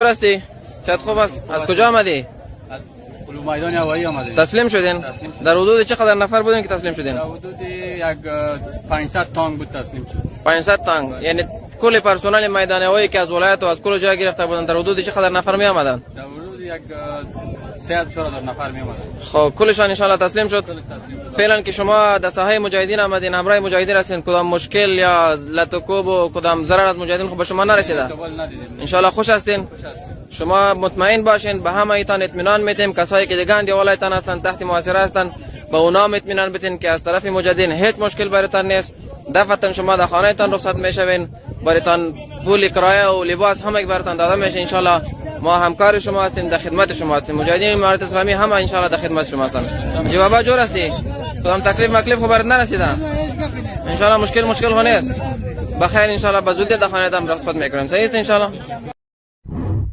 هستی؟ صحت خوب است؟ از کجا آمدی؟ از میدان هوایی آمدیم. تسلیم شدین؟ تسلیم شدیم. در حدود چقدر نفر بودین که تسلیم شدین؟ در حدود یک 500 تانک بود تسلیم شد. 500 تانک، یعنی کل پرسنل میدان هوایی که از ولایت و از کل جای گرفته بودن، در حدود چقدر نفر می آمدن؟ در حدود یک 3 4 هزار نفر می آمدن. خب، کلشان انشالله تسلیم شد؟ کل تسلیم شد. فعلا که شما در ساحه مجاهدین آمدین، همراه مجاهدین هستین، کدام مشکل یا لت و کوب و کدام ضرر از مجاهدین خب به شما نرسیده؟ تا به حال ندیدیم. انشالله خوش هستین؟ خوش هستیم. شما مطمئن باشین، به همه ایتان اطمینان میتیم. کسایی که دیگه دیوالایتان هستن، تحت محاصره هستن، به اونا هم اطمینان بتین که از طرف مجاهدین هیچ مشکل برایتان نیست. دفعتا شما در خانهتان رخصت میشوین، برایتان پول کرایه و لباس همه برایتان داده میشه. انشالله ما همکار شما هستیم، در خدمت شما هستیم. مجاهدین امارت اسلامی هم انشالله در خدمت شما هستن. جی بابا، جور هستی؟ کدام تکلیف مکلیف خو برات نرسیده؟ انشالله مشکل خو نیست. بخیر، انشالله به زودی در خانه رخصت میکنیم. صحیح است انشالله.